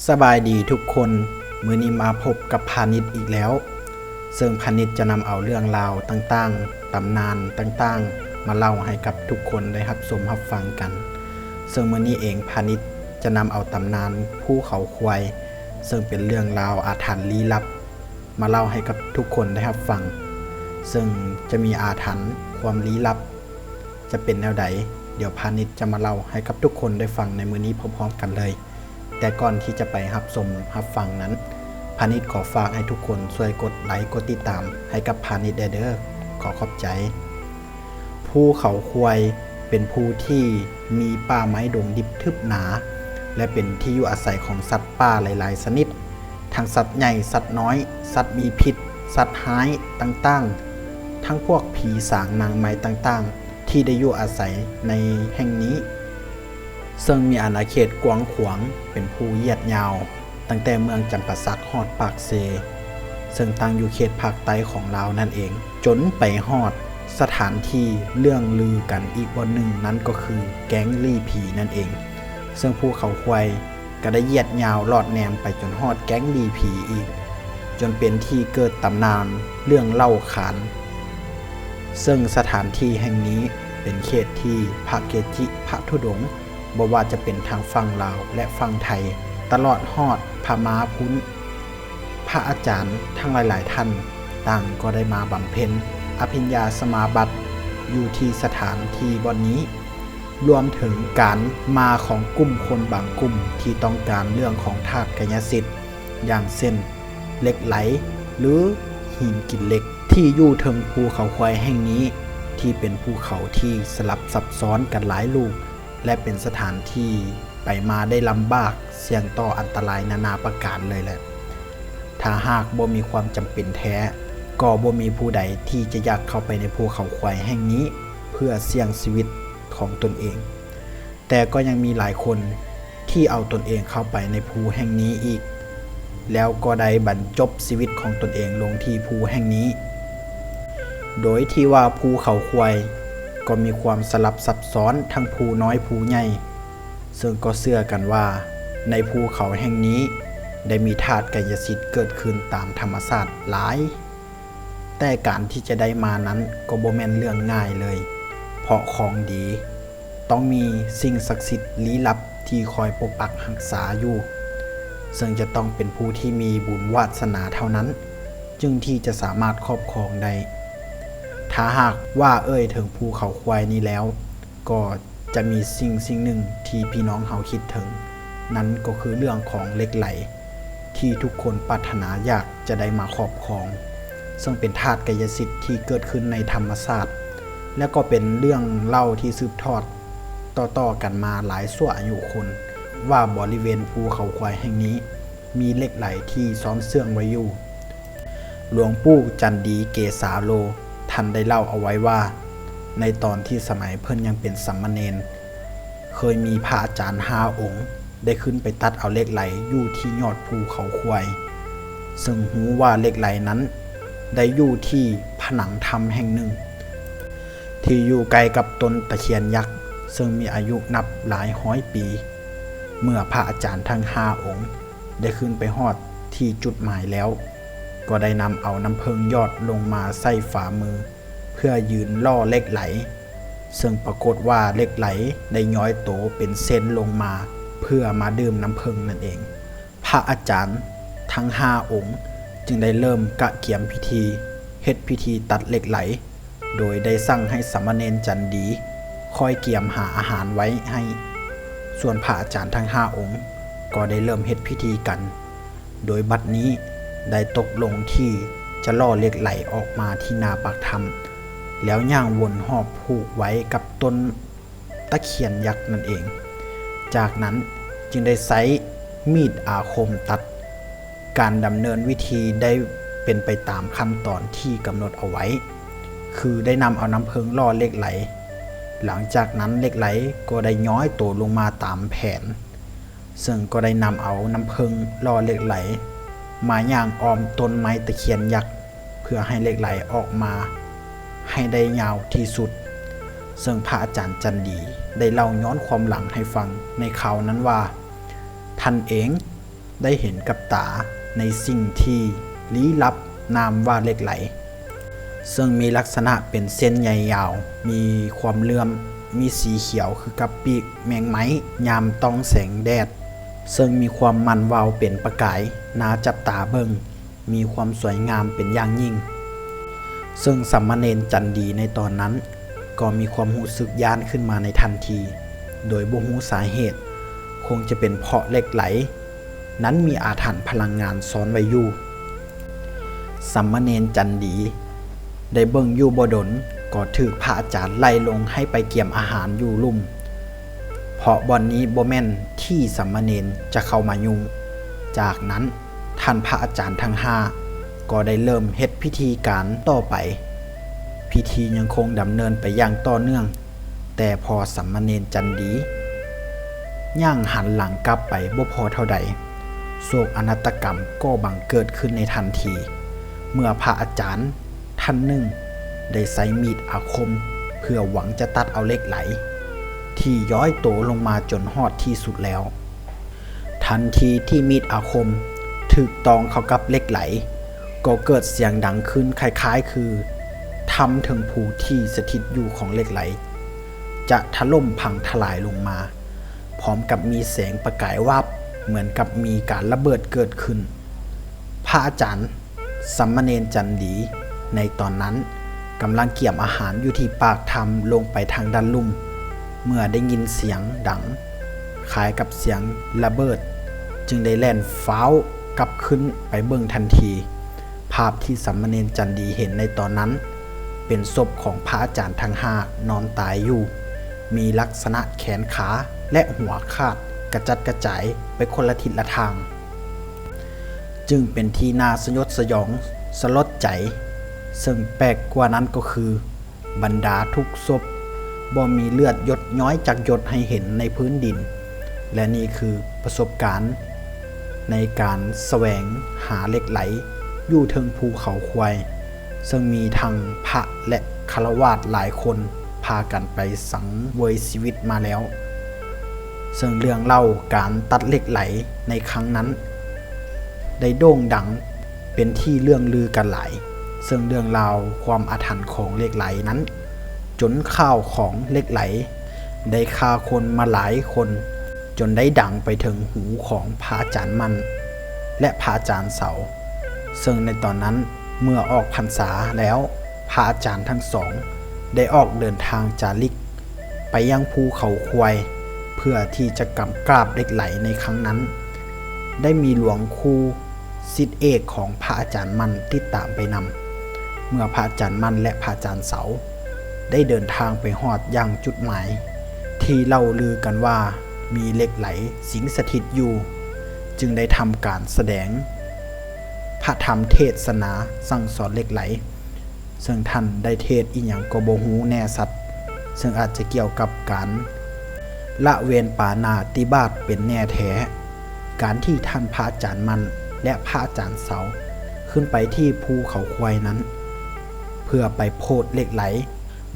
ສະບາຍດີທຸກຄົນ, ມື້ນີ້ມາພົບກັບພານິດອີກແລ້ວ, ເຊິ່ງພານິດຈະນຳເອົາເລື່ອງລາວຕ່າງໆ, ຕຳນານຕ່າງໆ ມາເລົ່າໃຫ້ກັບທຸກຄົນໄດ້ຮັບຊົມຮັບຟັງກັນ. ເຊິ່ງມື້ນີ້ເອງພານິດຈະນຳເອົາຕຳນານພູເຂົາຄວາຍ, ເຊິ່ງເປັນເລື່ອງລາວອາຖັນລີ້ລັບ ມາເລົ່າໃຫ້ກັບທຸກຄົນໄດ້ຮັບຟັງ, ເຊິ່ງຈະມີອາຖັນຄວາມລີ້ລັບ ຈະເປັນແນວໃດ, ດຽວພານິດຈະມາເລົ່າໃຫ້ກັບທຸກຄົນໄດ້ຟັງໃນມື້ນີ້ພ້ອມໆກັນເລີຍ. ແຕ່ກ່ອນທີ່ຈະໄປຮັບຊົມຮັບຟັງນັ້ນ, ພານິດຂໍຝາກໃຫ້ທຸກຄົນຊ່ວຍກົດໄລກົດຕິດຕາມໃຫ້ກັບພານິດແດ່ເດີ້. ຂໍຂອບໃຈ. ພູເຂົາຄວາຍເປັນພູທີ່ມີປ່າໄມ້ດົງດິບທຶບໜາ ແລະ ເປັນທີ່ຢູ່ອາໄສຂອງສັດປ່າຫຼາຍໆຊະນິດ, ທັງສັດໃຫຍ່, ສັດນ້ອຍ, ສັດມີພິດ, ສັດຮ້າຍຕ່າງໆ, ທັງພວກຜີສາງນາງໄມ້ຕ່າງໆ ທີ່ໄດ້ຢູ່ອາໄສໃນແຫ່ງນີ້, ເຊິ່ງມີອານາເຂດກວ້າງຂວາງ ເປັນພູຢຽດຍາວ ຕັ້ງແຕ່ເມືອງຈຳປາສັກຮອດປາກເຊ, ເຊິ່ງຕັ້ງຢູ່ເຂດພາກໃຕ້ຂອງລາວນັ້ນເອງ, ຈົນໄປຮອດສະຖານທີ່ເລື່ອງລືກັນອີກບ່ອນໜຶ່ງ ນັ້ນກໍຄືແກ້ງລີ້ຜີນັ້ນເອງ. ເຊິ່ງພູເຂົາຄວາຍ ກໍໄດ້ຢຽດຍາວລອດແນມໄປຈົນຮອດແກ້ງລີ້ຜີອີກ, ຈົນເປັນທີ່ເກີດຕຳນານເລື່ອງເລົ່າຂານ. ເຊິ່ງສະຖານທີ່ແຫ່ງນີ້ເປັນເຂດທີ່ພະເກຈິພະທຸດົງ, ບໍ່ວ່າຈະເປັນທາງຝັ່ງລາວ ແລະ ຝັ່ງໄທ, ຕະຫຼອດຮອດພະມາພຸ້ນ, ພະອາຈານທັງຫຼາຍໆທ່ານ ຕ່າງກໍໄດ້ມາບຳເພັນອະພິນຍາສະມາບັດຢູ່ທີ່ສະຖານທີ່ບ່ອນນີ້. ລວມເຖິງການມາຂອງກຸ່ມຄົນບາງກຸ່ມທີ່ຕ້ອງການເລື່ອງຂອງທາດກາຍະສິດ ຢ່າງເຊັ່ນ ເຫຼັກໄຫຼ ຫຼື ຫີນກິນເຫຼັກ ທີ່ຢູ່ເທິງພູເຂົາຄວາຍແຫ່ງນີ້, ທີ່ເປັນພູເຂົາທີ່ສະຫຼັບຊັບຊ້ອນກັນຫຼາຍລູກ ແລະ ເປັນສະຖານທີ່ໄປມາໄດ້ລຳບາກ, ສ່ຽງຕໍ່ອັນຕະລາຍນານາປະການເລີຍແຫຼະ. ຖ້າຫາກບໍ່ມີຄວາມຈຳເປັນແທ້, ກໍບໍ່ມີຜູ້ໃດທີ່ຈະຢາກເຂົ້າໄປໃນພູເຂົາຄວາຍແຫ່ງນີ້ເພື່ອສ່ຽງຊີວິດຂອງຕົນເອງ. ແຕ່ກໍຍັງມີຫຼາຍຄົນທີ່ເອົາຕົນເອງເຂົ້າໄປໃນພູແຫ່ງນີ້ອີກ, ແລ້ວກໍໄດ້ບັນຈົບຊີວິດຂອງຕົນເອງລົງທີ່ພູແຫ່ງນີ້, ໂດຍທີ່ວ່າພູເຂົາຄວາຍກໍມີຄວາມສະຫຼັບຊັບຊ້ອນທັງພູນ້ອຍພູໃຫຍ່, ເຊິ່ງກໍເຊື່ອກັນວ່າໃນພູເຂົາແຫ່ງນີ້ໄດ້ມີທາດກາຍະສິດເກີດຂຶ້ນຕາມທຳມະຊາດຫຼາຍ. ແຕ່ການທີ່ຈະໄດ້ມານັ້ນກໍບໍ່ແມ່ນເລື່ອງງ່າຍເລີຍ, ເພາະຂອງດີຕ້ອງມີສິ່ງສັກສິດລີ້ລັບທີ່ຄອຍປົກປັກຮັກສາຢູ່, ເຊິ່ງຈະຕ້ອງເປັນຜູ້ທີ່ມີບຸນວາດສະໜາເທົ່ານັ້ນ ຈຶ່ງທີ່ຈະສາມາດຄອບຄອງໄດ້. ຖ້າຫາກວ່າເອີ່ຍເຖິງພູເຂົາຄວາຍນີ້ແລ້ວ, ກໍ ຈະມີສິ່ງສິ່ງໜຶ່ງທີ່ພີ່ນ້ອງເຮົາຄິດເຖິງ, ນັ້ນກໍຄືເລື່ອງຂອງເຫຼັກໄຫຼທີ່ທຸກຄົນປາດຖະໜາຢາກຈະໄດ້ມາຄອບຄອງ, ເຊິ່ງເປັນທາດກາຍະສິດທີ່ເກີດຂຶ້ນໃນທຳມະຊາດ, ແລະ ກໍເປັນເລື່ອງເລົ່າທີ່ສືບທອດຕໍ່ໆກັນມາຫຼາຍຊົ່ວອາຍຸຄົນ, ວ່າບໍລິເວນພູເຂົາຄວາຍແຫ່ງນີ້ ມີເຫຼັກໄຫຼທີ່ຊ້ອນເຊື່ອງໄວ້ຢູ່. ຫຼວງປູ່ຈັນດີເກສາໂລ ທ່ານໄດ້ເລົ່າເອົາໄວ້ວ່າ ໃນຕອນທີ່ສະໄໝເພິ່ນຍັງເປັນສາມະເນນ, ເຄີຍມີພະອາຈານຫ້າອົງໄດ້ຂຶ້ນໄປຕັດເອົາເຫຼັກໄຫຼຢູ່ທີ່ຍອດພູເຂົາຄວາຍ, ເຊິ່ງຮູ້ວ່າເຫຼັກໄຫຼນັ້ນໄດ້ຢູ່ທີ່ຜະໜັງຖ້ຳແຫ່ງໜຶ່ງ ທີ່ຢູ່ໃກ້ກັບຕົ້ນຕະຄຽນຍັກ ເຊິ່ງມີອາຍຸນັບຫຼາຍຮ້ອຍປີ. ເມື່ອພະອາຈານທັງຫ້າອົງ ໄດ້ຂຶ້ນໄປຮອດທີ່ຈຸດໝາຍແລ້ວ, ກໍໄດ້ນຳເອົານ້ຳເຜິ້ງຢອດລົງມາໃສ່ຝ່າມື ເພື່ອຢືນຫຼໍ່ເຫຼັກໄຫຼ, ເຊິ່ງປາກົດວ່າເຫຼັກໄຫຼໄດ້ຍ້ອຍໂຕເປັນເສັ້ນລົງມາ ເພື່ອມາດື່ມນ້ຳເຜິ້ງນັ້ນເອງ. ພະອາຈານທັງຫ້າອົງຈຶ່ງໄດ້ເລີ່ມກະກຽມພິທີ ເຮັດພິທີຕັດເຫຼັກໄຫຼ, ໂດຍໄດ້ສັ່ງໃຫ້ສາມະເນນຈັນດີຄອຍກຽມຫາອາຫານໄວ້ໃຫ້, ສ່ວນພະອາຈານທັງຫ້າອົງກໍໄດ້ເລີ່ມເຮັດພິທີກັນ, ໂດຍບັດນີ້ໄດ້ຕົກລົງທີ່ຈະຫຼໍ່ເຫຼັກໄຫຼອອກມາທີ່ໜ້າປາກຖ້ຳ, ແລ້ວຍ່າງວົນຮອບຜູກໄວ້ກັບຕົ້ນ ຕະຄຽນຍັກນັ້ນເອງ. ຈາກນັ້ນຈຶ່ງໄດ້ໃຊ້ມີດອາຄົມຕັດ. ການດຳເນີນວິທີໄດ້ເປັນໄປຕາມຂັ້ນຕອນທີ່ກຳນົດເອົາໄວ້, ຄືໄດ້ນຳເອົານ້ຳເຜິ້ງຫຼໍ່ເຫຼັກໄຫຼ. ຫຼັງຈາກນັ້ນເຫຼັກໄຫຼກໍໄດ້ຍ້ອຍໂຕລົງມາຕາມແຜນ, ເຊິ່ງກໍໄດ້ນຳເອົານ້ຳເຜິ້ງຫຼໍ່ເຫຼັກໄຫຼມາຍ່າງອ້ອມຕົ້ນໄມ້ຕະຄຽນຍັກ ເພື່ອໃຫ້ເຫຼັກໄຫຼອອກມາໃຫ້ໄດ້ຍາວທີ່ສຸດ, ເຊິ່ງພະອາຈານຈັນດີໄດ້ເລົ່າຍ້ອນຄວາມຫຼັງໃຫ້ຟັງໃນຄາວນັ້ນວ່າ ທ່ານເອງ ໄດ້ເຫັນກັບຕາໃນສິ່ງທີ່ລີ້ລັບນາມວ່າເຫຼັກໄຫຼ, ເຊິ່ງມີລັກສະນະເປັນເສັ້ນໃຍຍາວ, ມີຄວາມເຫຼື້ອມ, ມີສີຂຽວຄືກັບປີກແມງໄມ້ຍາມຕ້ອງແສງແດດ, ເຊິ່ງມີຄວາມມັນວາວເປັນປະກາຍ, ໜ້າຈັບຕາເບິ່ງ, ມີຄວາມສວຍງາມເປັນຢ່າງຍິ່ງ. ເຊິ່ງສາມະເນນຈັນດີໃນຕອນນັ້ນ ກໍມີຄວາມຮູ້ສຶກຢ້ານຂຶ້ນມາໃນທັນທີ ໂດຍບໍ່ຮູ້ສາເຫດ, ຄົງຈະເປັນເພາະເຫຼັກໄຫຼນັ້ນມີອາຖັນພະລັງງານຊ້ອນໄວ້ຢູ່. ສາມະເນນຈັນດີໄດ້ເບິ່ງຢູ່ບໍ່ດົນ ກໍຖືກພະອາຈານໄລ່ລົງໃຫ້ໄປກຽມອາຫານຢູ່ລຸ່ມ, ເພາະບ່ອນນີ້ບໍ່ແມ່ນທີ່ສາມະເນນຈະເຂົ້າມາຫຍຸ້ງ. ຈາກນັ້ນ ທ່ານພະອາຈານທັງຫ້າກໍໄດ້ເລີ່ມເຮັດພິທີການຕໍ່ໄປ. ພິທີຍັງຄົງດຳເນີນໄປຢ່າງຕໍ່ເນື່ອງ, ແຕ່ພໍສາມະເນນຈັນດີຍ່າງຫັນຫຼັງກັບໄປບໍ່ພໍເທົ່າໃດ, ໂສກອະນາດຕະກຳກໍບັງເກີດຂຶ້ນໃນທັນທີ ເມື່ອພະອາຈານທ່ານໜຶ່ງໄດ້ໃຊ້ມີດອາຄົມ ເພື່ອຫວັງຈະຕັດເອົາເຫຼັກໄຫຼທີ່ຍ້ອຍໂຕລົງມາຈົນຮອດທີ່ສຸດແລ້ວ. ທັນທີທີ່ມີດອາຄົມຖືກຕອງເຂົ້າກັບເຫຼັກໄຫຼ, ກໍເກີດສຽງດັງຂຶ້ນຄ້າຍໆຄືຖ້ຳເທິງພູທີ່ສະຖິດຢູ່ຂອງເຫຼັກໄຫຼຈະຖະຫຼົ່ມພັງທະລາຍລົງມາ, ພ້ອມກັບມີແສງປະກາຍວາບເໝືອນກັບມີການລະເບີດເກີດຂຶ້ນ. ພະອາຈານ ສາມະເນນຈັນດີໃນຕອນນັ້ນກຳລັງກຽມອາຫານຢູ່ທີ່ປາກຖ້ຳລົງໄປທາງດ້ານລຸ່ມ, ເມື່ອໄດ້ຍິນສຽງດັງຄ້າຍກັບສຽງລະເບີດ ຈຶ່ງໄດ້ແລ່ນຟ້າວກັບຂຶ້ນໄປເບິ່ງທັນທີ. ພາບທີ່ສາມະເນນຈັນດີເຫັນໃນຕອນນັ້ນ ເປັນສົບຂອງພະອາຈານທັງຫ້ານອນຕາຍຢູ່, ມີລັກສະນະແຂນຂາ ແລະ ຫົວຂາດກະຈັດກະຈາຍໄປຄົນລະທິດລະທາງ. ຈຶ່ງເປັນທີ່ໜ້າສະຫຍົດສະຫຍອງສະຫຼົດໃຈ, ເຊິ່ງແປກກວ່ານັ້ນກໍຄື ບັນດາທຸກສົບບໍ່ມີເລືອດຢົດຍ້ອຍຈັກຢົດໃຫ້ເຫັນໃນພື້ນດິນ, ແລະ ນີ້ຄືປະສົບການໃນການສະແຫວງຫາເຫຼັກໄຫຼຢູ່ເທິງພູເຂົາຄວາຍ, ເຊິ່ງມີທັງພະ ແລະ ຄາລະວາດຫຼາຍຄົນພາກັນໄປສັງເຫວີຍຊີວິດມາແລ້ວ. ເຊິ່ງເລື່ອງເລົ່າການຕັດເຫຼັກໄຫຼໃນຄັ້ງນັ້ນ ໄດ້ໂດ່ງດັງເປັນທີ່ເລື່ອງລືກັນຫຼາຍ, ເຊິ່ງເລື່ອງລາວຄວາມອາຖັນຂອງເຫຼັກໄຫຼນັ້ນ ຈົນຂ່າວຂອງເຫຼັກໄຫຼໄດ້ຂ້າຄົນມາຫຼາຍຄົນ, ຈົນໄດ້ດັງໄປເຖິງຫູຂອງພະອາຈານໝັ້ນ ແລະ ພະອາຈານເສົາ, ເຊິ່ງໃນຕອນນັ້ນ ເມື່ອອອກພັນສາແລ້ວ, ພະອາຈານທັງສອງໄດ້ອອກເດີນທາງຈາລິກໄປຍັງພູເຂົາຄວາຍ ເພື່ອທີ່ຈະກຳກາບເຫຼັກໄຫຼໃນຄັ້ງນັ້ນ. ໄດ້ມີຫຼວງຄູສິດເອກຂອງພະອາຈານໝັ້ນຕິດຕາມໄປນຳ. ເມື່ອພະອາຈານໝັ້ນ ແລະ ພະອາຈານເສົາໄດ້ເດີນທາງໄປຮອດຢ່າງຈຸດໝາຍທີ່ເລົ່າລືກັນວ່າມີເຫຼັກໄຫຼສິງສະຖິດຢູ່, ຈຶ່ງໄດ້ທຳການສະແດງ ພະທຳເທດສະໜາສັ່ງສອນເຫຼັກໄຫຼ, ເຊິ່ງທ່ານໄດ້ເທດອີ່ຫຍັງກໍບໍ່ຮູ້ແນ່ຊັດ, ເຊິ່ງອາດຈະກ່ຽວກັບການລະເວນປານາຕິບາດເປັນແນ່ແທ້. ການທີ່ທ່ານພະອາຈານໝັ້ນ ແລະ ພະອາຈານເສົາຂຶ້ນໄປທີ່ພູເຂົາຄວາຍນັ້ນ ເພື່ອໄປໂພດເຫຼັກໄຫຼ,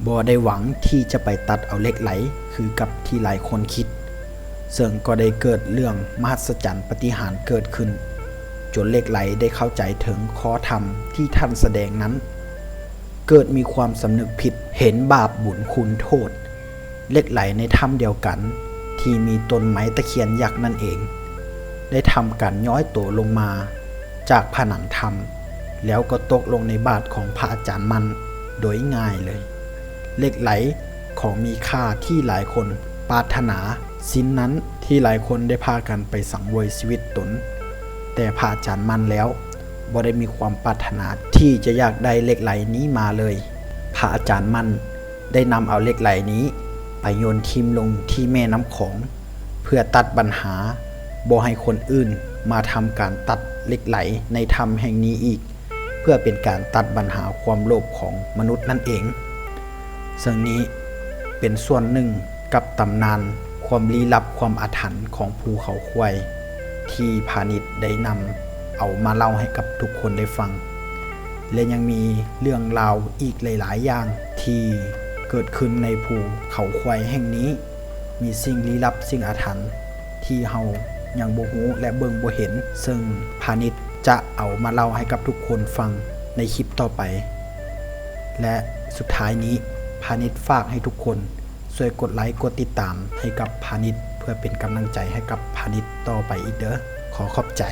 ບໍ່ໄດ້ຫວັງທີ່ຈະໄປຕັດເອົາເຫຼັກໄຫຼຄືກັບທີ່ຫຼາຍຄົນຄິດ, ເຊິ່ງກໍໄດ້ເກີດເລື່ອງມະຫັດສະຈັນປາຕິຫານເກີດຂຶ້ນ, ຈົນເຫຼັກໄຫຼໄດ້ເຂົ້າໃຈເຖິງຂໍ້ທຳທີ່ທ່ານສະແດງນັ້ນ. ເກີດມີຄວາມສຳນຶກຜິດ, ເຫັນບາບບຸນຄຸນໂທດ, ເຫຼັກໄຫຼໃນຖ້ຳດຽວກັນທີ່ມີຕົ້ນໄມ້ຕະຄຽນຍັກນັ້ນເອງ ໄດ້ທຳການຍ້ອຍໂຕລົງມາຈາກຜະໜັງຖ້ຳ, ແລ້ວກໍຕົກລົງໃນບາດຂອງພະອາຈານໝັ້ນໂດຍງ່າຍເລີຍ. ເຫຼັກໄຫຼຂອງມີຄ່າທີ່ຫຼາຍຄົນປາດຖະໜາ, ສິ່ງນັ້ນທີ່ຫຼາຍຄົນໄດ້ພາກັນໄປສັງເຫວີຍຊີວິດຕົນ, ແຕ່ພະອາຈານໝັ້ນແລ້ວບໍ່ໄດ້ມີຄວາມປາດຖະໜາທີ່ຈະຢາກໄດ້ເຫຼັກໄຫຼນີ້ມາເລີຍ. ພະອາຈານໝັ້ນ ໄດ້ນຳເອົາເຫຼັກໄຫຼນີ້ໄປໂຍນຖິ້ມລົງທີ່ແມ່ນ້ຳຂອງ ເພື່ອຕັດບັນຫາບໍ່ໃຫ້ຄົນອື່ນມາທຳການຕັດເຫຼັກໄຫຼໃນຖ້ຳແຫ່ງນີ້ອີກ, ເພື່ອເປັນການຕັດບັນຫາຄວາມໂລບຂອງມະນຸດນັ້ນເອງ. ເຊິ່ງນີ້ເປັນສ່ວນໜຶ່ງກັບຕຳນານຄວາມລີ້ລັບ, ຄວາມອາຖັນຂອງພູເຂົາຄວາຍ ທີ່ພານິດໄດ້ນຳເອົາມາເລົ່າໃຫ້ກັບທຸກຄົນໄດ້ຟັງ. ແລະ ຍັງມີເລື່ອງລາວອີກຫຼາຍໆຢ່າງທີ່ເກີດຂຶ້ນໃນພູເຂົາຄວາຍແຫ່ງນີ້, ມີສິ່ງລີ້ລັບ, ສິ່ງອາຖັນທີ່ເຮົາ ຍັງບໍ່ຮູ້ ແລະ ເບິ່ງບໍ່ເຫັນ, ເຊິ່ງພານິດຈະເອົາມາເລົ່າໃຫ້ກັບທຸກຄົນຟັງໃນຄລິບຕໍ່ໄປ. ແລະ ສຸດທ້າຍນີ້ ພານິດຝາກໃຫ້ທຸກຄົນຊ່ວຍກົດໄລກ໌ ກົດຕິດຕາມໃຫ້ກັບພານິດ ເພື່ອເປັນກຳລັງໃຈໃຫ້ກັບພານິດຕໍ່ໄປອີກເດີ້. ຂໍຂອບໃຈ.